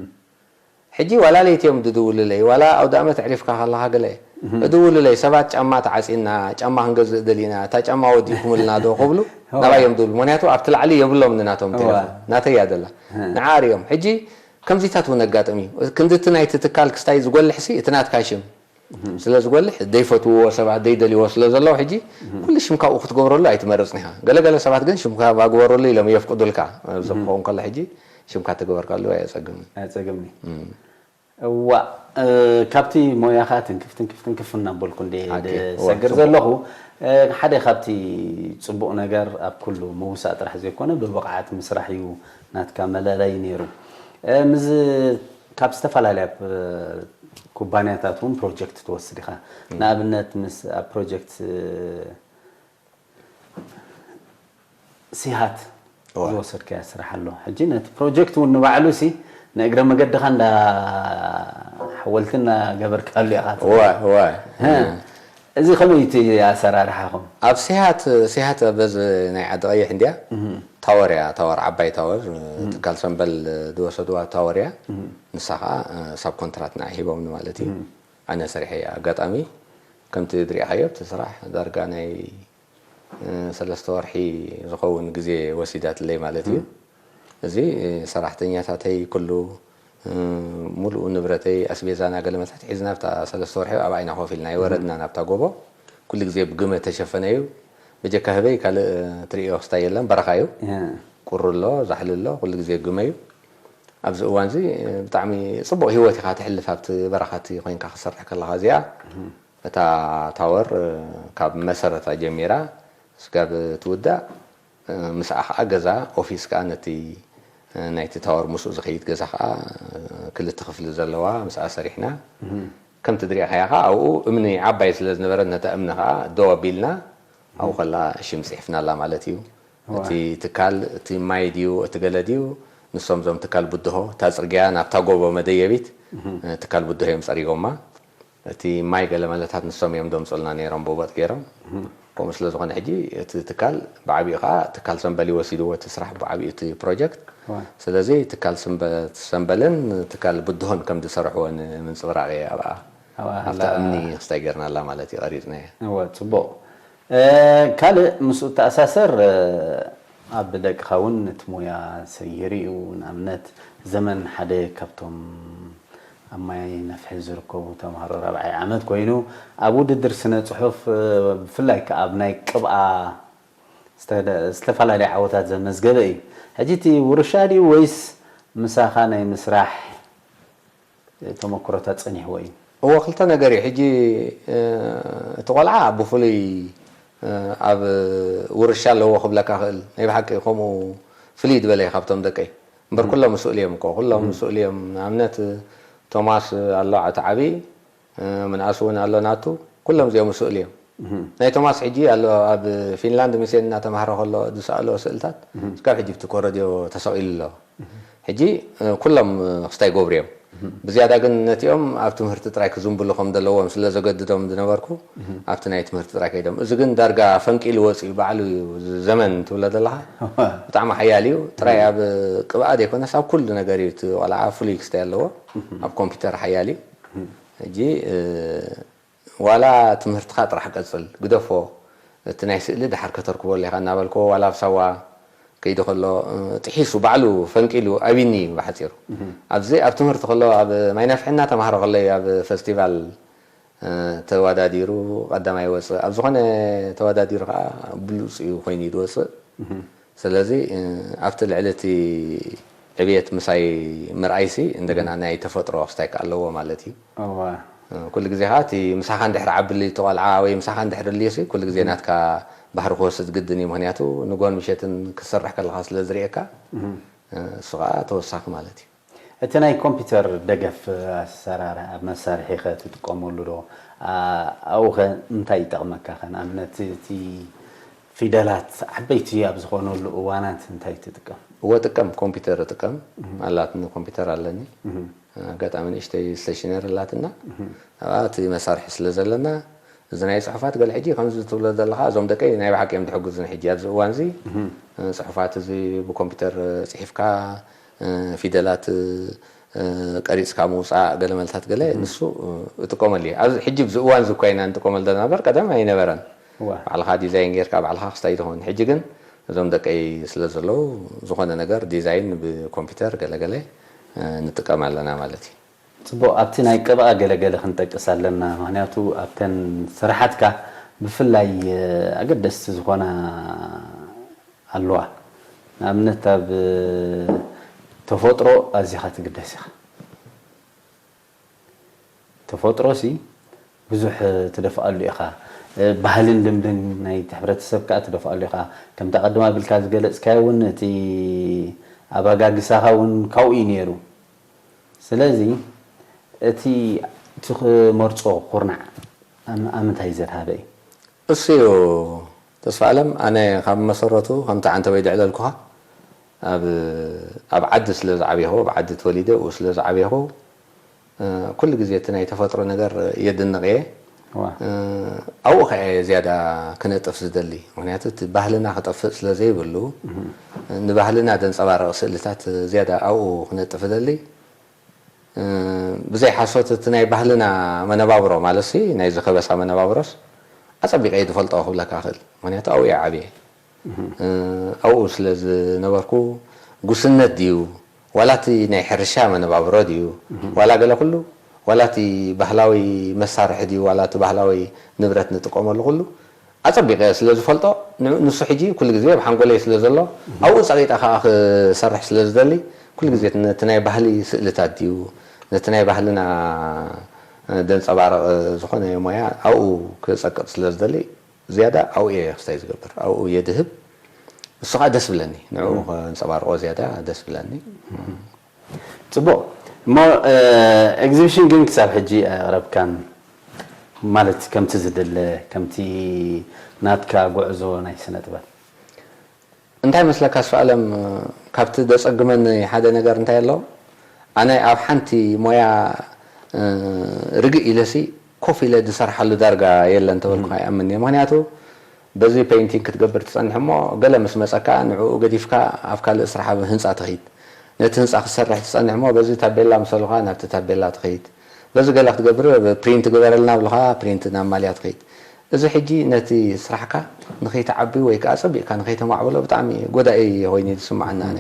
ሕጂ ዋላ ለይቲ እዮም ድድውሉለይ ዋላ ኣውደ ኣመት ዕሪፍካ ከለኻ ገለ እህ እድውሉለይ ሰባት ጫማ ተዓፂና ጫማ ክንገዝእ ደሊና እታ ጫማ ወዲእኩምልና ዶ ክብሉ እዋ ናባይ እዮም ድብሉ ምክንያቱ ኣብቲ ላዕሊ የብሎም ንናቶም እዋ ቴሌፎን ናተይ እያ ደላ እህ ንዓ ኣሪኦም ሕጂ ከምዚታት እውን ኣጋጥም እዩ። ክንድቲ ናይቲ ትካል ክስታይ ዝጎልሕ ሲ እቲ ናትካ ሽም ስለ ዝጎልሕ ዘይፈትውዎ ሰባት ዘይደልይዎ ስለ ዘለዉ ሕጂ ኩሉ ሽምካ ኣብኡ ክትገብረሉ ኣይትመርፅን ኢኻ። ገለገለ ሰባት ግን ሽምካ ባግበረሉ ኢሎም የፍቅዱልካ። ኣብዚ ክኸውን ከሎ ሕጂ ሽምካ ትግበር ከሉ ኣየፀግምን። ኣየፀግምን እዩ። እዋእ ካብቲ ሞያኻ ትንክፍ ትንክፍ ትንክፍ እናበልኩ እንደ ሰግር ዘለኹ ሓደ ካብቲ ፅቡቕ ነገር ኣብ ኩሉ ምውሳእ ጥራሕ ዘይኮነ ብብቕዓት ምስራሕ እዩ ናትካ መለለይ ነይሩ። ምስ ካብ ዝተፈላለያ ኩባንያታት እውን ፕሮጀክት ትወስድ ኢኻ። ንኣብነት ምስ ኣብ ፕሮጀክት ሲሃት ዝወሰድካዮ ስራሕ ኣሎ። ሕጂ ነቲ ፕሮጀክት እውን ንባዕሉ ሲ ንእግረ መገድኻ እንዳ ሓወልቲ እናገበርካሉ ኢኻ ትኸይድ። እዋ እዋ እዚ ከመይ እቲ ኣሰራርሓኹም? ኣብ ሲሃት ሲሃት በዚ ናይ ዓዲ ቀይሕ እንድያ ታወር እያ ታወር ዓባይ ታወር ትካል ሰንበል ዝወሰድዋ ታወር እያ ንሳ ከዓ ሳብ ኮንትራት ንዓ ሂቦምኒ ማለት እዩ ኣነ ሰሪሐ እየ ኣጋጣሚ ከምቲ ዝሪእኻዮ እቲ ስራሕ ዳርጋ ናይ ሰለስተ ወርሒ ዝኸውን ግዜ ወሲዳትለይ ማለት እዩ። እዚ ሰራሕተኛታተይ ኩሉ ሙሉኡ ንብረተይ ኣስቤዛና ገለ መታት ሒዝና ኣብታ ሰለስተ ወርሒ ኣብኣ ኢና ኮፍ ኢልና ኣይወረድናን ኣብታ ጎቦ ኩሉ ግዜ ብግመ ተሸፈነ እዩ። በጀካ ህበይ ካልእ ትርእዮ ክስታይ የለን በረኻ እዩ። ቁሪ ኣሎ ዛሕሊ ኣሎ ኩሉ ግዜ ግመ እዩ። ኣብዚ እዋን እዚ ብጣዕሚ ፅቡቕ ህይወት ኢኻ ተሕልፍ ኣብቲ በረኻ እቲ ኮይንካ ክሰርሕ ከለኻ እዚኣ እታ ታወር ካብ መሰረታ ጀሚራ ስጋብ ትውዳእ ምስኣ ከዓ ገዛ ኦፊስ ከዓ ነቲ ናይቲ ታወር ምስኡ ዝኸይድ ገዛ ከዓ ክልተ ክፍሊ ዘለዋ ምስኣ ሰሪሕና ከምቲ ድሪኣኻያ ከዓ ኣብኡ እምኒ ዓባይ ስለ ዝነበረት ነታ እምኒ ከዓ ደው ኣቢልና ኣብኡ ከላ ሽም ፅሒፍናላ ማለት እዩ እቲ ትካል እቲ ማይ ድዩ እቲ ገለ ድዩ ንሶም ዞም ትካል ብድሆ እታ ፅርግያ ናብታ ጎቦ መደየቢት ትካል ብድሆ እዮም ፀሪጎማ እቲ ማይ ገለ መለታት ንሶም እዮም ደምፁልና ነይሮም ብቦጥ ገይሮም። ከምኡ ስለ ዝኾነ ሕጂ እቲ ትካል ብዓብኡ ከዓ ትካል ሰምበል እዩ ወሲድዎ እቲ ስራሕ ብዓብኡ እቲ ፕሮጀክት። ስለዚ ትካል ሰምበልን ትካል ብድሆን ከም ዝሰርሕዎ ንምንፅብራቕ እየ ኣብኣ ኣብታ እምኒ ክስታይ ገይርናላ ማለት እዩ ቀሪፅናያ። እወ ፅቡቕ። ካልእ ምስኡ እተኣሳሰር ኣብ ደቅኻ እውን እቲ ሞያ ሰይሩ እዩ። ንኣብነት ዘመን ሓደ ካብቶም ኣብ ማይ ነፍሒ ዝርከቡ ተምሃሮ ራብዓይ ዓመት ኮይኑ ኣብ ውድድር ስነ ፅሑፍ ብፍላይ ከዓ ኣብ ናይ ቅብኣ ዝተፈላለየ ዓወታት ዘመዝገበ እዩ። ሕጂ እቲ ውርሻ ድዩ ወይስ ምሳኻ ናይ ምስራሕ ተመክሮታት ጸኒሕዎ እዩ። እወ ክልተ ነገር እዩ ሕጂ እቲ ቆልዓ ብፍሉይ ኣብ ውርሻ ኣለዎ ክብለካ ክእል ናይ ብሓቂ ከምኡ ፍልይ ዝበለ እዩ ካብቶም ደቀይ እምበር ኩሎም ስኡል እዮም እኮ ኩሎም ስኡል እዮም ንኣብነት ቶማስ ኣሎ እቲ ዓብዪ ምንኣስ እውን ኣሎ ናቱ ኩሎም እዚኦም ስኡል እዮም ናይ ቶማስ ሕጂ ኣሎ ኣብ ፊንላንድ ሚስዮን እናተማህረ ከሎ ዝሰኣሎ ስእልታት እስካብ ሕጂ ብቲ ኮረድዮ ተሰቒሉ ኣሎ ሕጂ ኩሎም ክስታይ ይገብሩ እዮም ብዝያዳ ግን ነቲኦም ኣብ ትምህርቲ ጥራይ ክዝንብሉ ከም ዘለዎም ስለ ዘገድዶም ዝነበርኩ ኣብቲ ናይ ትምህርቲ ጥራይ ከይዶም እዚ ግን ዳርጋ ፈንቂሉ ወፂኡ ባዕሉ እዩ ዘመን ትብሎ ዘለካ ብጣዕሚ ሓያል እዩ ጥራይ ኣብ ቅብኣ ዘይኮነስ ኣብ ኩሉ ነገር እዩ እቲ ቆልዓ ፍሉይ ክስታይ ኣለዎ ኣብ ኮምፒተር ሓያል እዩ ሕጂ ዋላ ትምህርትኻ ጥራሕ ቀፅል ግደፎ እቲ ናይ ስእሊ ደሓር ከተርክበሉ ኢኻ እናበልክዎ ዋላ ኣብ ሳዋ ከይዱ ከሎ ጥሒሱ ባዕሉ ፈንቂሉ ኣቢኒ እዩ ብሓፂሩ ኣብዚ ኣብ ትምህርቲ ከሎ ኣብ ማይ ነፍሒ እናተማሃረ ከሎ እዩ ኣብ ፈስቲቫል ተወዳዲሩ ቀዳማይ ይወፅእ ኣብ ዝኾነ ተወዳዲሩ ከዓ ብሉፅ እዩ ኮይኑ እዩ ዝወፅእ ስለዚ ኣብቲ ልዕሊ እቲ ዕብየት ምሳይ ምርኣይሲ እንደገና ናይ ተፈጥሮ ክስታይ ኣለዎ ማለት እዩ። ኩሉ ግዜ ከዓ እቲ ምሳኻ እንድሕር ዓብሊ እቲ ቆልዓ ወይ ምሳኻ እንድሕር ልዩሲ ኩሉ ግዜ ናትካ ባህሪ ክወስድ ግድን እዩ ምክንያቱ ንጎን ምሸትን ክትሰርሕ ከለካ ስለ ዝርእየካ እሱ ከዓ ተወሳኺ ማለት እዩ። እቲ ናይ ኮምፒተር ደገፍ ኣሰራርሓ መሳርሒ ከ ትጥቀመሉ ዶ ኣብኡ ከ እንታይ ይጠቕመካ ከ ንኣብነት እቲ ፊደላት ዓበይቲ ኣብ ዝኾነሉ እዋናት እንታይ ትጥቀም? እወ ጥቀም፣ ኮምፒውተር እጥቀም። ኣላትኒ ኮምፒውተር ኣለኒ። ኣጋጣሚ ንእሽተይ ስቴሽነሪ ኣላትና። ኣብኣ እቲ መሳርሒ ስለ ዘለና፣ እዚ ናይ ጽሑፋት ገለ ሕጂ ከምዚ ትብሎ ዘለኻ፣ እዞም ደቀይ ናይ ብሓቂ እዮም ዝሕግዙኒ። ሕጂ ኣብዚ እዋን እዚ፣ ጽሑፋት እዚ ብኮምፒውተር ጽሒፍካ፣ ፊደላት ቀሪጽካ ምውጻእ፣ ገለ መልታት ገለ፣ ንሱ እጥቀመሉ እየ። ኣብዚ ሕጂ ኣብዚ እዋን እዚ እኳ ኢና ንጥቀመሉ ዘለና እምበር ቀደም ኣይነበረን። እዋ። ባዕልኻ ዲዛይን ጌርካ ባዕልኻ ክስታይ ትኸውን። ሕጂ ግን እዞም ደቀይ ስለ ዘለዉ፣ ዝኾነ ነገር ዲዛይን ብኮምፒውተር ገለገለ፣ እ፣ ንጥቀም ኣለና ማለት እዩ። ጽቡቕ፣ ኣብቲ ናይ ቅብኣ ገለገለ ክንጠቅስ ኣለና። ምኽንያቱ ኣብተን ስራሓትካ ብፍላይ፣ እ፣ ኣገደስቲ ዝኾና ኣለዋ። ንኣብነት ኣብ፣ እ፣ ተፈጥሮ ኣዚኻ ትግደስ ኢኻ። ተፈጥሮሲ ብዙሕ ትደፍኣሉ ኢኻ። ባህልን ልምድን ናይቲ ሕብረተሰብ ከኣ ትደፍኣሉ ኢኻ። ከምቲ ኣቐድም ኣቢልካ ዝገለጽካዮ እውን እቲ ኣበጋግሳኻ እውን ካብኡ እዩ ነይሩ። ስለዚ እቲ ትመርጾ ኩርናዕ ኣብ፣ ኣብ ምንታይ ዘድሃበ እዩ? እሱ እዩ ተስፋ ኣለም። ኣነ ካብ መሰረቱ ከምቲ ዓንተበይ ድዕለልኩኻ ኣብ፣ ኣብ ዓዲ ስለ ዝዓብየኹ፣ ኣብ ዓዲ ተወሊደ ኣብኡ ስለ ዝዓብየኹ፣ እ፣ ኩሉ ግዜ እቲ ናይ ተፈጥሮ ነገር የድንቕ እየ። ዋ። እ፣ ኣብኡ ኸኣ እየ ዝያዳ ክነጥፍ ዝደሊ። ምኽንያቱ እቲ ባህልና ክጠፍእ ስለ ዘይብሉ፣ ንባህልና ዘንጸባርቕ ስእልታት ዝያዳ ኣብኡ ክነጥፍ እደሊ። እ፣ ብዘይ ሓሶት እቲ ናይ ባህልና መነባብሮ ማለትሲ ናይዚ ከበሳ መነባብሮስ ኣጸቢቐ እየ ዝፈልጦ ክብለካ እኽእል። ምኽንያቱ ኣብኡ እየ ዓብየ። እ፣ ኣብኡ ስለ ዝነበርኩ፣ ጉስነት ድዩ ዋላ እቲ ናይ ሕርሻ መነባብሮ ድዩ ዋላ ገለ ኩሉ፣ ዋላ እቲ ባህላዊ መሳርሒ ድዩ ዋላ እቲ ባህላዊ ንብረት ንጥቀመሉ ኩሉ ኣጸቢቐ ስለ ዝፈልጦ፣ ን-፣ ንሱ ሕጂ ኩሉ ግዜ ኣብ ሓንጎለይ ስለ ዘሎ፣ ኣብኡ ጸቒጠ ከኣ ክሰርሕ ስለ ዝደሊ፣ ኩሉ ግዜ ነቲ ናይ ባህሊ ስእልታት ድዩ፣ ነቲ ናይ ባህልና፣ እ፣ ዘንጸባርቕ ዝኾነ ሞያ ኣብኡ ክጸቅጥ ስለ ዝደሊ፣ ዝያዳ ኣብኡ እየ ክስታይ ዝገብር፣ ኣብኡ እየ ድህብ። እሱ ኸኣ ደስ ብለኒ፣ ንዕኡ ከንጸባርቖ ዝያዳ ደስ ብለኒ። ጽቡቕ። እሞ፣ እ፣ ኤግዚቢሽን ግን ክሳብ ሕጂ ኣየቕረብካን፣ ማለት ከምቲ ዝድለ፣ ከምቲ ናትካ ጉዕዞ ናይ ስነ ጥበብ? እንታይ መስለካ ኣስፋ ኣለም፣ ካብቲ ዘጸግመኒ ሓደ ነገር እንታይ ኣሎ? ኣነ ኣብ ሓንቲ ሞያ፣ እ፣ ርግእ ኢለሲ ኮፍ ኢለ ዝሰርሓሉ ዳርጋ የለን ተበልኩ ኣይኣምን እየ። ምኽንያቱ በዚ ፔይንቲንግ ክትገብር ትጸንሕ እሞ ገለ ምስ መጸካ ንዕኡ ገዲፍካ ኣብ ካልእ ስራሕ ኣብ ህንጻ ትኸይድ። ነቲ ህንጻ ክትሰርሕ ትጸንሕ እሞ በዚ ታቤላ ምስ በሉኻ ናብቲ ታቤላ ትኸይድ። በዚ ገለ ክትገብር ፕሪንት ግበረልና ብሉኻ ፕሪንት ናብ ማልያ ትኸይድ። እዚ ሕጂ ነቲ ስራሕካ ንኸይተዓቢ ወይ ከኣ ጸቢቕካ ንኸይተማዕብሎ ብጣዕሚ ጎዳኢ ኮይኑ እዩ ዝስምዓኒ ኣነ።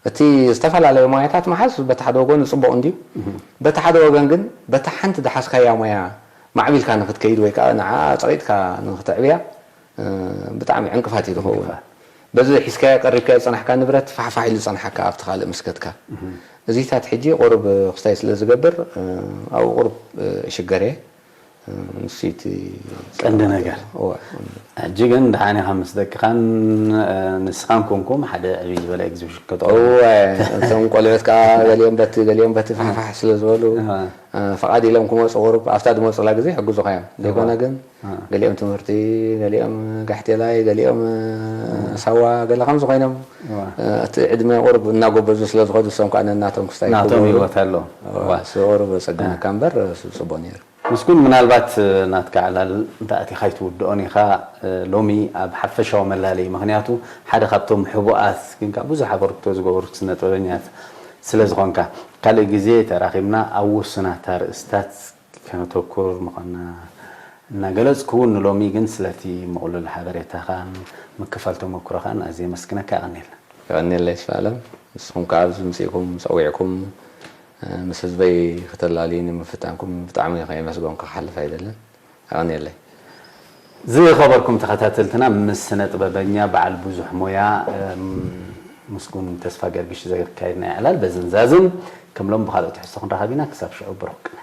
እቲ ዝተፈላለዩ ሞያታት ምሓዝ በቲ ሓደ ወገኑ ጽቡቕ እንድዩ። በቲ ሓደ ወገን ግን በታ ሓንቲ ዝሓዝካያ ሞያ ማዕቢልካ ንኽትከይድ ወይ ከኣ ንዓኣ ጸቒጥካ ንኽተዕብያ፣ እ፣ ብጣዕሚ ዕንቅፋት እዩ ዝኸውን። ዕንቅፋት። በዚ ሒዝካዮ ቀሪብካዮ ዝጸናሕካ ንብረት ፋሕፋሕ ኢሉ ዝጸንሓካ ኣብቲ ካልእ ምስከድካ። እዚታት ሕጂ ቁሩብ ክስታይ ስለ ዝገብር፣ እ፣ ኣብኡ ቁሩብ፣ እ፣ እሽገር እየ። እ፣ ንሱ እቲ ቀንዲ ነገር። እወ። ሕጂ ግን ደሓን ኢኻ ምስ ደቅኻን፣ እ፣ ንስኻን ኮንኩም ሓደ ዕብይ ዝበለ ኤግዚቢሽን ከተቕርቡ። እወ፣ እቶም ቆልዑት ከኣ ገሊኦም በቲ፣ ገሊኦም በቲ ፋሕፋሕ ስለ ዝበሉ፣ እወ። እ፣ ፈቓድ ኢሎም ክመጹ ቁሩብ፣ ኣብታ ዝመጹላ ግዜ ይሕግዙኻ እዮም። ዘይኮነ እወ። ግን፣ እ። ገሊኦም ትምህርቲ፣ ገሊኦም ጋሕቴላይ፣ ገሊኦም፣ እ፣ ሳዋ፣ ገለ ከምዚ ኮይኖም፣ እወ። እ፣ እቲ ዕድመ ቁሩብ እናጎበዙ ስለ ዝኸዱ፣ እሶም ከኣ ነናቶም ክስታይ ናቶም ክገብሩ። ህይወት ኣሎ። እወ፣ እወ። እሱ ቁሩብ ጸግመካ እ። እምበር፣ እሱ ጽቡቕ ነይሩ። ምስጉን፣ ምናልባት ናትካ ዕላል እንተ ኣቲኻ ኣይትውድኦን ኢኻ። ሎሚ ኣብ ሓፈሻዊ መላለዪ፣ ምኽንያቱ ሓደ ካብቶም ሕቡኣት ግን ከኣ ብዙሕ ኣበርክቶ ዝገበሩ ስነ ጥበበኛት ስለ ዝኾንካ፣ ካልእ ግዜ ተራኺብና ኣብ ውሱናት ኣርእስታት ከነተኩር ምዃንና እናገለጽኩ እውን፣ ንሎሚ ግን ስለቲ ምቕሉል ሓበሬታኻን ምክፋል ተመኩሮኻን ኣዝየ የመስግነካ። የቐንየልና። የቐንየለይ ተስፋ ኣለም። ንስኹም ከኣ ኣብዚ ምጺእኩም ጸዊዕኩም፣ እ፣ ምስ ህዝበይ ክተላልዩኒ ምፍታንኩም ብጣዕሚ ከየመስገንኩ ክሓልፍ ኣይደልን። የቐንየለይ። ዝኸበርኩም ተኸታተልትና፣ ምስ ስነ ጥበበኛ በዓል ብዙሕ ሞያ፣ እም፣ ምስጉን ተስፋ ገርግሽ ዘካየድናዮ ዕላል በዚ ንዛዝም። ከም ሎም ብኻልኦ ትሕዝቶ ክንራኸብ ኢና። ክሳብ ሽዑ ብሩኽ ቅነ።